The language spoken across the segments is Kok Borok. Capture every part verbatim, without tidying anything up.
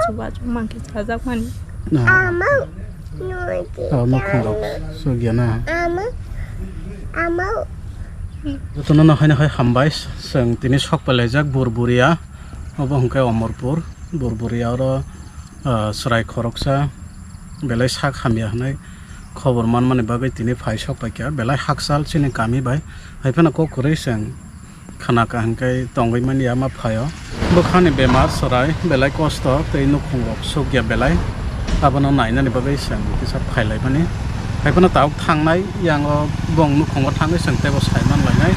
Chuba chuma khe chajakmani. Ah. Ama. Oh, nukhungrok sugya na. Ama. Ama. Jotono no haino hai hambai, chwng tini sok pailaijak Burburia, obo hwnkhe Omorpur, Burburia oro, ah, chwrai khoroksa belai sak hamya hwnwi khobor manmani bagwi tini phai sok paikha, belai hakchal chini kami bai, hai phano kok kwrwi chwng khna kaham khe tongwi manya ma phaio. Bwkhani bemar chwrai belai kosto tei nukhungrok sukya belai, abono nainani bagwi chwng kisa phailaimani. Hai phano tabuk thangnai yango bong nukhungo thangwi chwng teibo saiman lainai.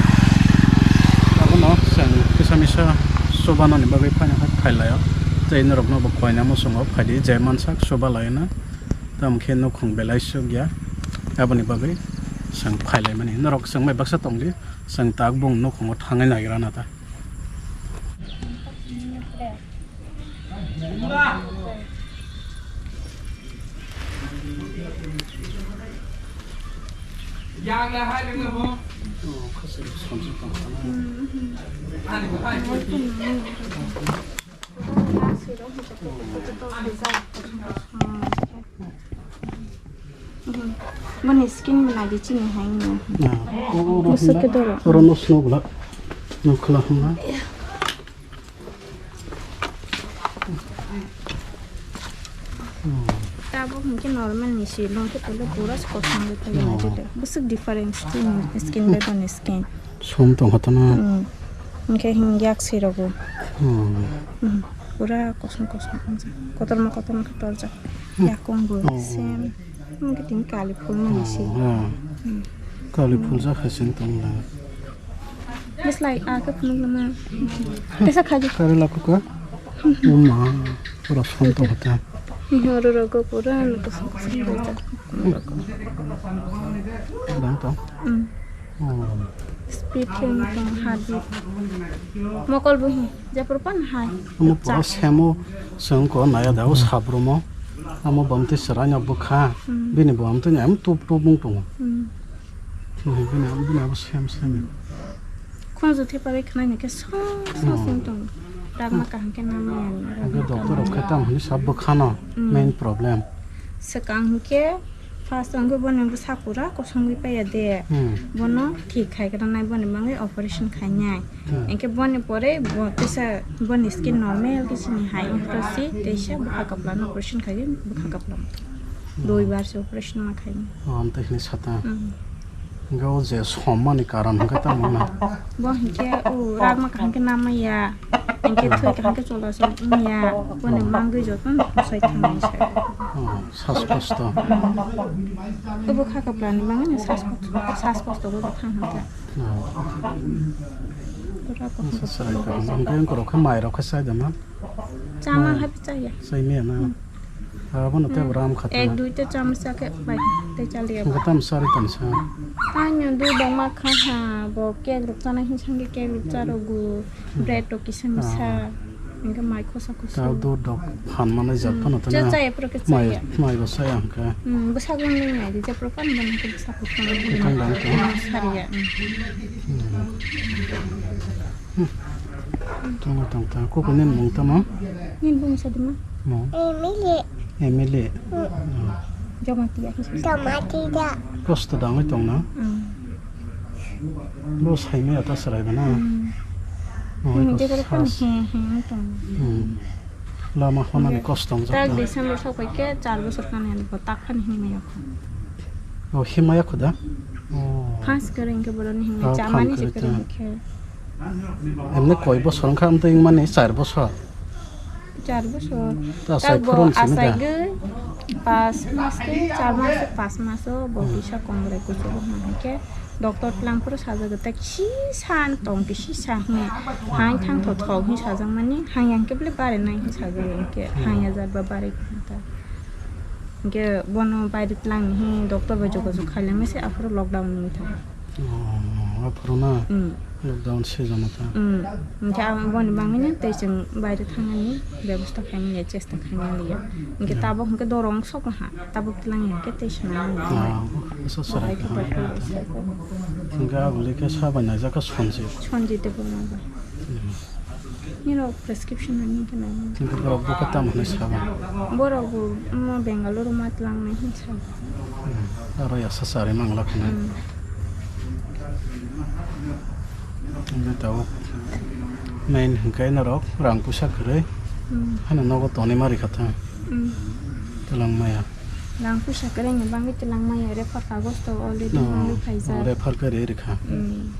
Abono chwng kisa misa chubanani bagwi phaina hai phailaio. Tei norokno bo koina muchungo phaidi je mansak chuba laina. Tamo khe nukhung belai sukya, aboni bagwi chwng phailaimani. Norok chwng bai baksa tongdi. Chwng tak bung nukhungo thangwi nagira na ta. Boni skin bo naidi chini hai no. Na, o, o, oro Busuk hwnba, ke doro. Oro no snow bwla. No khwla hwnba. Tabuk hwnkhe normal ni si, longkhe tole pura kosom de tole. Oh. Naidi de. Busuk difference chini skin bai boni skin. Som tong kha tana. Hmm. Hwnkhe hwn yak swi rogo. Hmm. Hmm. Pura kosom kosom wngjak. Kotorma kotorma khe torjak. Hmm. Yakung bo. Oh. Same. Hwnkhe tini kali phul mani se. Oh, oh. Hmm. Kali phul jak hai sing tong la. Bwslai a khe phunuk lama. Tesa khaji. Kari laku ka? Uma. Pura som tong kha ta. Horo rogo pura kosom kosom rijak. Dang tong. Hmm. Oh. Speed khe wng tong habit. Mokol bo hi, jephuru pan hai. Omo pura semo, sengko naya da o sabromo. Amo bamtwi chwraino bwkha. Hmm. Bini bo amtwi em tup tup wng tongo. Hmm. Bini, bini abo sem sem. Khunju theparwi khwnai hwnkhe song song song tongo. Ragma kaham khe nama ya. Hwnkhe doctor rok khe tamo hwnwi sa bwkhano main problem. Swkang hwnkhe first hwnkhe bono bwsa pura kosongwi paiya de. Hmm. Bono thik khai granai boni bagwi operation khainai. Hmm. Hwnkhe boni pore bo kisa boni skin normal kisa ni hai wngkha si teisa bwkha kaplano operation khai bwkha kaplano. Hmm. Dui bar se operation ma khainai. Oh, amtwi hwnwi sata. Hmm. Hwnkhe o je sommani karon hwnkhe tamo na? Bo hwnkhe o ragma kaham khe namaya, hwnkhe thwi kaham khe chola chol wngya, boni mangwi jotono bwsai thangwi se. Oh, sas kosto. Obo kha kaplani mangwi sas kosto, sas kosto bo thang hwnkhe. Oh. Pura kosto. Sas sai ka. Hwnkhe wngkorok khe mairok khe sai da na? Chama hai chaya. Sai maya na? Hmm. Abono tei ram kha. Ek dui ta chamus cha khe bai tei chaliya. Hwnkhe tam sari tong sa. Tanya dudh dongma kha ha, bo cake rok chana hin sangkhe cake rok cha rwgo, bread rok kisa misa, hwnkhe mai khosa khosa. Ta dudh dok phan manai jat phano tana. Cha chaya pura khe chaya. Mai bo saya hwnkhe. Hmm, bwsakni nai di, jephuru pan ban hwnkhe bwsakni nai di. Tang dang khe. Sariya. Hmm. Tongma tong ta. Koko nini mung tamo? Nini bung sa dima? Mo. Emily. Emily. Hmm. Jamatia. Jamatia. Kosto dangwi tong na? Hmm. Bo saimaya ta chwrai ba na? Hmm. Mo. Hmm, ko jephuru kan sas. He, he, tong. Hmm. Lama hwnani kosto wngjak. Tak ta. December sok pai khe char bosor kan hen bo tak phan himaya kho. Oh, himaya kho da? Oh. First khe rwng khe boroni himaya. Ah, chamani phan se khe rwng khe. Emne koi bosor wngkha, amtwi wngmani char bosor. Char bosor. Ta asai phurun simi da? Asai gwi pas mas khe, char mas khe pas mas o bo kisa kongrai kuchuk wngkha hwnkhe doctor tlang phuru sajagwi ta kisa tong kisa hwnwi hain thang tho thok hwnwi sajakmani, hang yang khe bele bare nai hwnwi sajagwi hwnkhe hang ya jat ba bare ta. Hwnkhe bono baire twlangni hi doctor bai jogajog khailai mase, aphuru lockdown ni wngkha. Oh, aphuru na? Hmm. Lockdown season o ta? Hmm. Hwnkhe abo boni bagwino tei chwng baire thangnani bebosta khaimani ya, chesta khaimani ya. Hwnkhe tabuk hwnkhe dorong sok ha, tabuk twlang ya hwnkhe tei swnam. Ah, asa sarai kaham. Hwnkhe aboni khe sabai naijak kha Sanjit. Sanjit Debbarma bai. Hmm. Nirok prescription nangni khe nangni. Hingke borok bo khe tamo hinwi sabo? Borok bo omo Bengaluru ma tlangnai hin sabo. Hmm. Aro yasa chari mangla kheno. Hmm. Hingke tabuk main hingke norok rang puisa kwrwi. Hmm. Hano nogo tonwi ma rikha tha. Hmm. Twlang maya. Rang puisa kwrwini bagwi twlang maya, refer kagoz to already. No, mangwi phaijak. Refer khe rwi rwkha. Mm.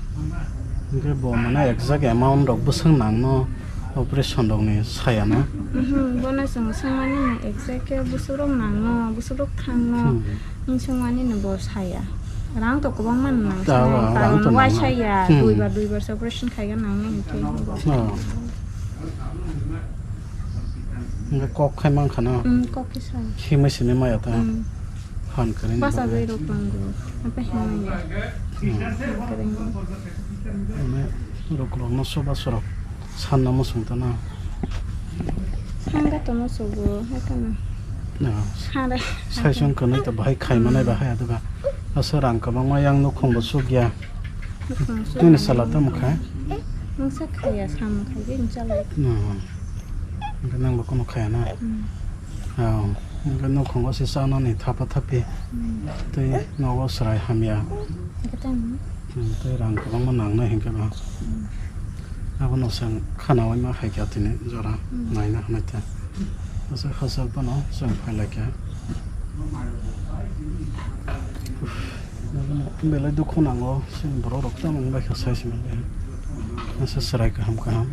Hwnkhe bo mane exact amount rok bwswk nangno operation rokni saya na? Mhm, bono chwng swngmani no exact khe bwswk rok nangno, bwswk rok thangno, hmm, hwn swngmani no bo saya. Rang to kwbangma no nang ta swngo, wa, rang karon to nangno. Waisa ya, hmm, duibar, duibar se operation khaiga nangnai hinkhe. Oh. Hingke kok khai mankha na? Mm, kok kisa. Himwi simi maya ta? Mm. Han kwrwini bagwi. Bachagwi rok tongo. Apa himwi? Mm. Han kwrwini. Mane rok rok no soba sorok sanna muchung ta na? Hanga to musugo, haka na. Na. Hare. Saisong kwnwi to bahai khai manai, mm, bahai adaba. Asa rang kwbangma yang nukhung bo sukya. Nukhung sukya. Nini sala tamo khai? Mungsa khaya, sam khai, bini chalai. Na. Hingke nang bo kunu khaya na? Hmm. Oh, hingke nukhungo se chanani thapa thapi. Hmm. Tei nogo chwrai hamya. Hingke tamo? Hmm, tei rang kwbangma nangnai hingke ba. Hmm. Abono chwng khanaui ma hai kha tini jora, hmm, naina hwnwi ta. Aswk hachal phano chwng phai lai kha. Belai dukhu nango, chini borok rok tamo wng bai kha sai se manliya. Masa chwrai kaham kaham.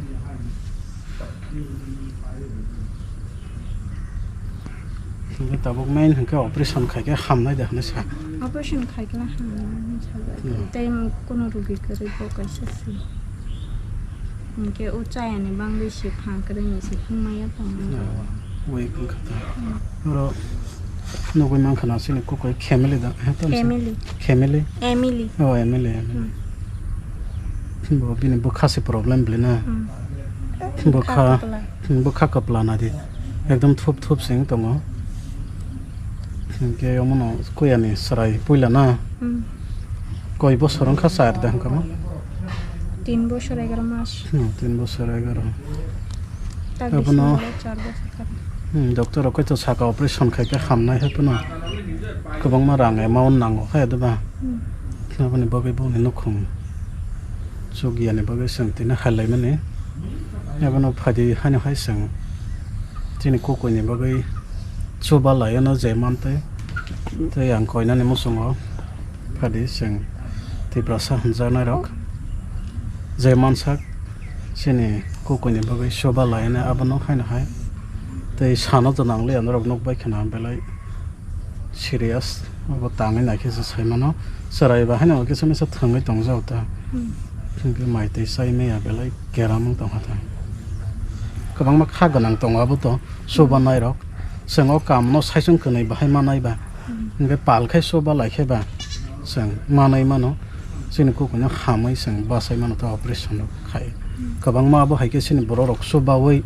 Hingke tabuk main hingke operation khai khe hamnai de hinwi sa. Operation khai khe hamnai hinwi sa. Hmm. Tei kunu rugi kwrwi bo kaisa se. Hingke o chayani bangwi se pha kwrwini se himma ya tongma. Oh, weak wngkha ta. Hmm. Oro nugwi mankha na chini kukui family da, he, tamo se? Family. Family? Emily. Oh, Emily, Emily. Hmm. Bo bini bwkha se problem bwlwi na. Hmm. Bwkha, bwkha kwpla. Hmm, bwkha kwpla na di. Ekdom thup thup se wng tongo. Hingke omono kuyani chwrai puila na? Hmm. Koi bosor wngkha, char da wngkha mo? Tin bosor egaro mas. Hmm, tin bosor egaro. Ta abono, bisingo char bosor kha. Hmm, doctor rok koi to saka operation khai khe hamnai hai phano kwbangma rang amount nango khe, doba? Hmm. Aboni bagwi boni nukhung chukya ni bagwi chwng tini hai lai mani. Abono phaidi haino hai chwng chini kukui ni bagwi chuba lai ano je mantwi. Tei ang koinani muchungo phaidi chwng Tiprasa hwnjaknai rok je mansak chini kukui ni bagwi chuba lai ano abono haino hai. Tei sano to nang liya norok nuk bai khna belai serious, abo tangwi naikhe se sai mano. Chwrai ba haino kisa misa thwngwi tongjao ta. Hmm. Hwnkhe mai twi chai maya belai keram wng tongkha ta. Kwbangma kha gwnang tongo abo to, chubanai rok. Chwng o kam no saichung kwnwi bahai manai ba. Hmm. Hwnkhe pal khai chuba lai khe ba chwng manai mano. Chini kukui no hamwi chwng bachai mano ta operation rok khai. Hmm. Kwbangma abo hai khe chini borok rok chubaui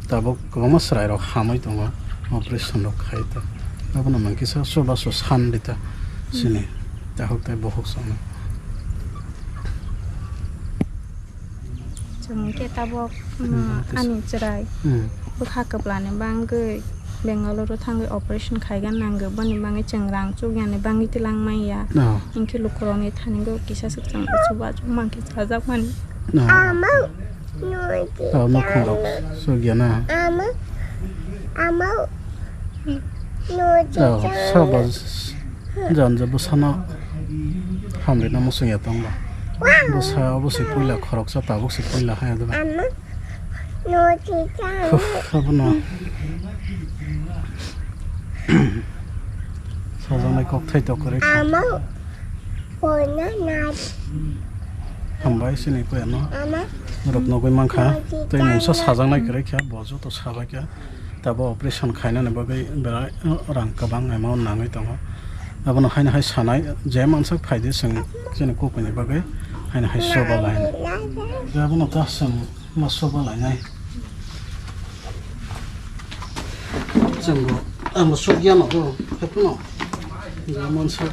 tabuk kwbangma chwrai rok hamwi tongo, operation rok khai ta. Abono mang kisa chubachu san di ta chini tahuk tei bohok songno. Chwng khe tabuk, hmm, ani chwrai, hmm, bwkha kwplani bangwi Bengaluru thangwi operation khaiga nango, boni bangwi chwng rang chukyani bangwi twlang manya. Oh. Hinkhe lukurokni thani kisa swk chwng chuba chuk mankhe chajakmani. Oh. Oh, nukhungrok sugya na? Ama, ama, no, oh, sabo janja bwsano hamrina muchungya tongla. Bwsa obo se puila khoroksa, tabuk se puila haya diba? Ama, no, chicha. Huf, abono. Sajaknai kokthai to kwrwi kha. Ama. Hambai sini kuyano. Norok nugwi mankha. Tei mungsa sajaknai kwrwi kha, bo joto sabai kha. Tabuk operation khainani bagwi belai rang kwbang amount nangwi tongo. Abono haino hai sanai, je mansak phaidi chwng chini kukuini bagwi haino hai soba lainai. Abono ta chwng ma soba lainai. Chwngbo, angbo sokya nogo, haiphano. Jemon sa,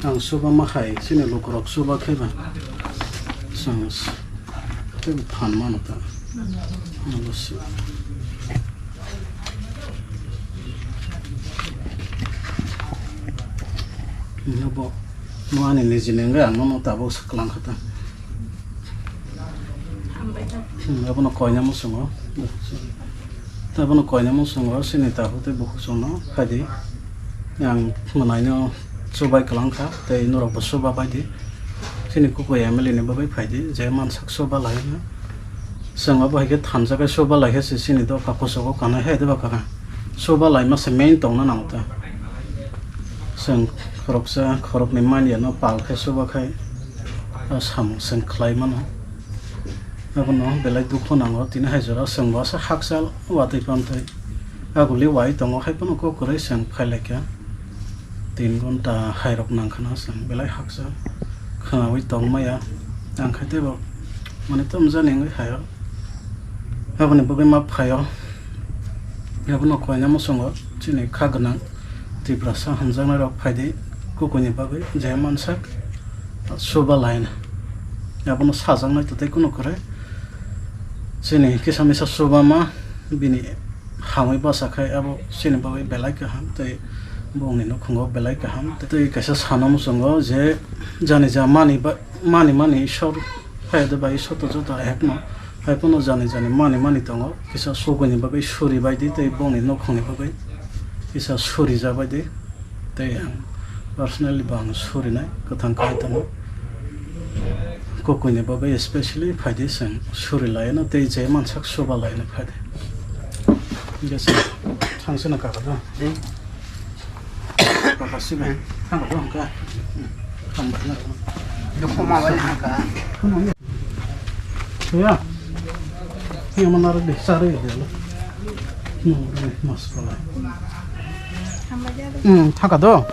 ang suba ma hai, chini lukurok suba khaiba. Chwng, Phan mano ta. Nabo se. Nabo no ani niji nengre ang no tabuk se klang kha ta. Hmm, abono koina musungo. Abono koina musungo sini tabuk tei bukhuk chwngno khaidi. Ang mwnaino chubai kwlang kha tei norokbo chuba baidi. Chini Kukui M L A ni bagwi phaidi, je mansak chuba lai hwnwi. Chwng abo hai khe thansa khe chuba lai khe se chini dopha kuchugo kanwi hai deba kaka. Chuba laima se main tongna nango ta. Chwng khoroksa khoroknwi manya no pal khe chuba khai a samung chwng khlai mano. Abono belai dukhu nango, tini hai jora chwng bo asa hakchal watwi pantwi. Aguli wai tongo, hai phano kok kwrwi chwng phai lai kha. Tin ghonta hai rok nang khna chwng belai hakchal khnaui tong maya. Ang khai teibo mane tamjani wngwi hai o. Aboni bagwi ma phai o. Abono koina muchungo chini kha gwnang Tiprasa hamjaknai rok phaidi Kukuini bagwi je mansak chuba laina. Abono sajaknai to tei kunu kwrwi. Chini kisa misa chuba ma bini hamwi bacha khai abo chini bagwi belai kaham tei bongni nukhungo belai kaham. Tei kaisa sana muchungo je jani ja mani ba, mani mani Ishwar hai de bai Ishwar to joto ekno. Hai phano jani jani mani mani tongo. Kisa Kukuini bagwi suri bai di tei bongni nukhungni bagwi kisa suri ja bai di. Tei ang personally bo ang surinai kwthang khai tongo. Kukuini bagwi especially phaidi chwng suri laino tei je mansak chuba laino phaidi. Hingke chwng thangsino kaka do. Kaka sibai thangkha do hwnkha. Thangkha. Dukhu ma bai thangkha. Ya. Yang mana ada deh, sari dia lah. Hmm, mas pala. Hmm, thaka do.